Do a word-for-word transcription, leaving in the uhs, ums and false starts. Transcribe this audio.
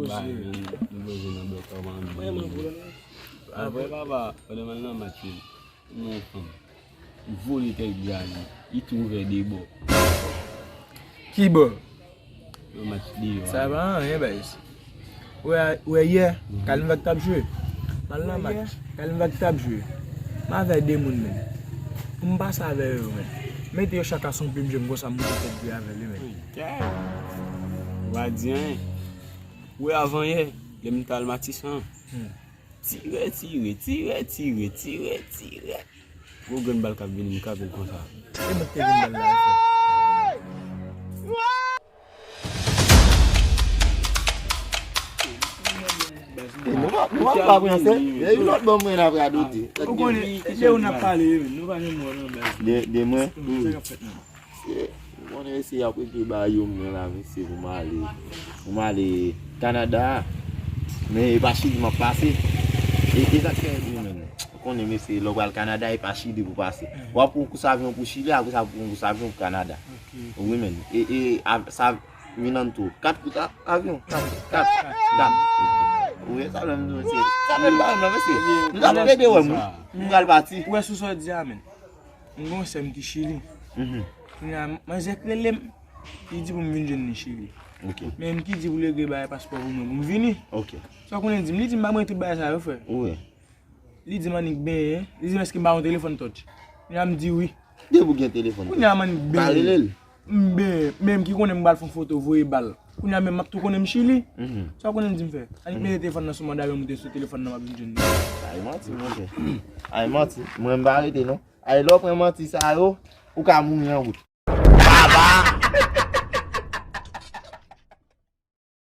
Ba, nou, nou bezwen nan bèk kòman. Apre, papa, pandan m al nan match yo, yon fanm vole tèt grann li, li tou ouvè de bò. Ki bò? Yon match deyò. Sa pa anyen, baz. Wè, wè yè, Kalinva k t ap jwe. M al nan match, Kalinva k t ap jwe. M avè de moun, menn. Pou m pase avè yo, menn. Mete yo chak a son plim je m konsa, m moute tèt grann avè li, menn. Gad. Ou pa di anyen. Ou wè avan yè, lè m t al Matisan. Hmm. Tire, tire, tire, tire, tire, tire. Gwo grenn bal k ap vini, m kanpe l konsa. E mwen te vin bal la, frè. E nou pa, nou pa, pa pran se, e yon lòt bò mwen ap radote. Ou konnen, de ou n ap pale, nou pa janm wè nan baz. De, de mwen? Sa k ap fèt, non? Se, ou konnen se y ap regle bagay yo mwen la, mesye, pou m ale, pou m ale Kanada. Men e pa Chili m ap pase. E, e sa k fè di menm. Ou konnen, mesye, lè w pral Kanada, e pa Chili pou pase. W ap pran yon kous avyon pou Chili, apre sa, w ap pran yon kous avyon pou Kanada. Wi, men. E, e, a, sa vin an tou. Kat kout a, avyon. Kat, kat, kat. Wi, sa menm, mesye. Sa menm pa menm, mesye. M ta plede wè m, wi. M pral pati. Ou wè sou sa w di a, men. M gen yon sè m ki Chili. Mhm. Kounye a, manzè k rele m. Li di pou m vin jwenn li Chili. Ok. Men m ki di pou l regle bagay paspò pou mwen, pou m vini. Ok. Sa w konnen l di m? Li di m pa mwen tout bagay sa yo, frè. Wi. Li di m annik benyen. Li di m èske m pa gen yon telefòn touch. Kounye a m di wi. Depi w gen telefòn touch. Kounye a m annik benyen. Pa rele l. M benyen. Men m ki konnen m pral fè yon foto, voye bal. Kounye a menm m ap tou konnen m Chili. Mhm. Sa w konnen l di m fè? Annik mete telefòn nan sou mòd avyon, moute sou telefòn nan, m ap vin jwenn li. Ay manti, monchè. Ay manti. Mwen m pa rete non. Ay, lè w pran manti sa yo, ou ka mouri an wout.